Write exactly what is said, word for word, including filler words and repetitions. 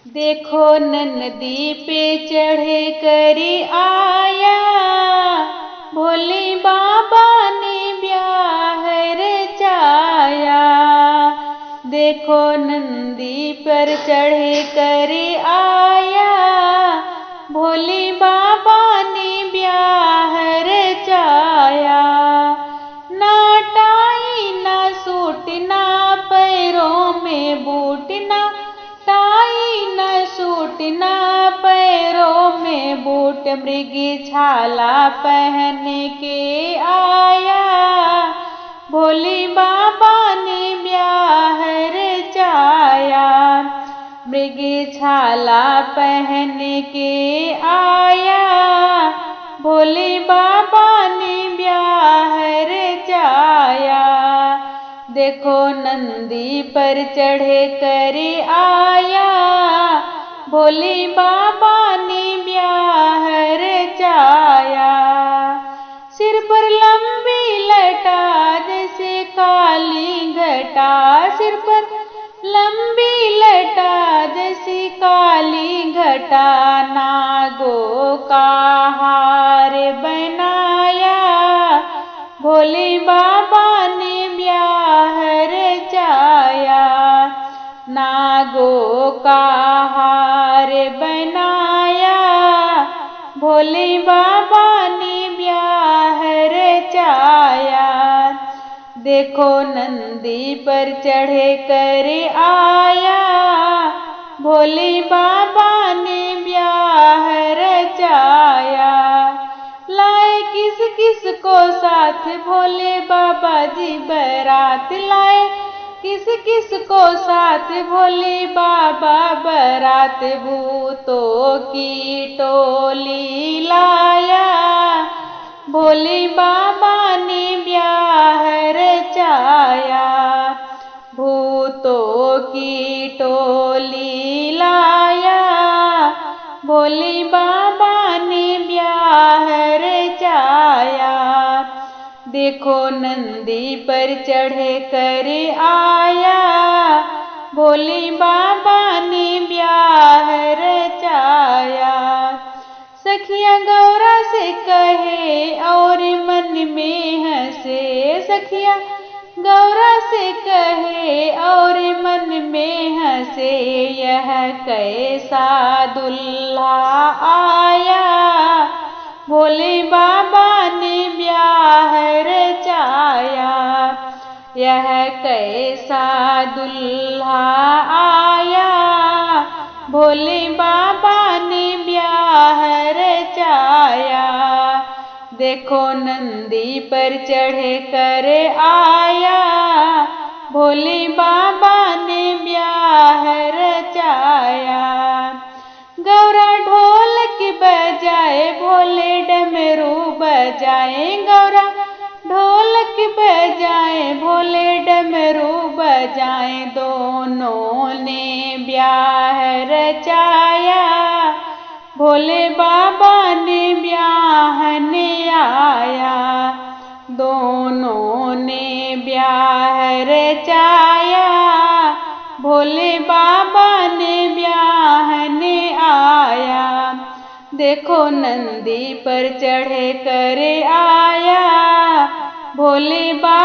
देखो नंदी पे चढ़े करी आया, भोले बाबा ने ब्याह रचाया। देखो नंदी पर चढ़े करी आया, भोले बाबा ने ब्याह रचाया। ना टाई ना सूट ना पैरों में बूट, ना टाई न सूट न पैरों में बूट, मृग छाला पहन के आया। भोले बाबा ने ब्याह रचाया, मृग छाला पहन के आया। भोले बाबा ने ब्याह रचाया। देखो नंदी पर चढ़े कर आया, भोले बाबा ने ब्याह रचाया। सिर पर लंबी लटा जैसे काली घटा, सिर पर लंबी लटा जैसी काली घटा, नागों का हार बनाया। भोले बाबा ने ब्याह रचाया, नागों का हार बनाया। भोले बाबा ने ब्याह रचाया। देखो नंदी पर चढ़े कर आया, भोले बाबा ने ब्याह रचाया। लाए किस किस को साथ भोले बाबा जी बरात लाए, किस किस को साथ भोले बाबा बरात भूतों की टोली लाया। भोले बाबा ने ब्याह रचाया, भूतों की टोली लाया। भोले बाबा ने ब्याह रचाया। देखो नंदी पर चढ़े कर आया, भोले बाबा ने ब्याह रचाया। सखिया गौरा से कहे और मन में हंसे, सखिया गौरा से कहे और मन में हंसे, यह कैसा दुल्हा आया। भोले बाबा ने ब्याह रचाया, यह कैसा दुल्हा आया। भोले बाबा ने ब्याह रचाया। देखो नंदी पर चढ़े कर आया, भोले बाबा ने ब्याह रचाया। गौरा ढोलक बजाए, भोले डमरू बजाए। गौरा ढोलक बजाए, भोले डमरू बजाए। दोनों ने ब्याह रचाया, भोले बाबा ने ब्याहने आया। दोनों ने ब्याह रचाया, भोले बाबा ने ब्याहने आया। देखो नंदी पर चढ़े कर आया, भोले बाबा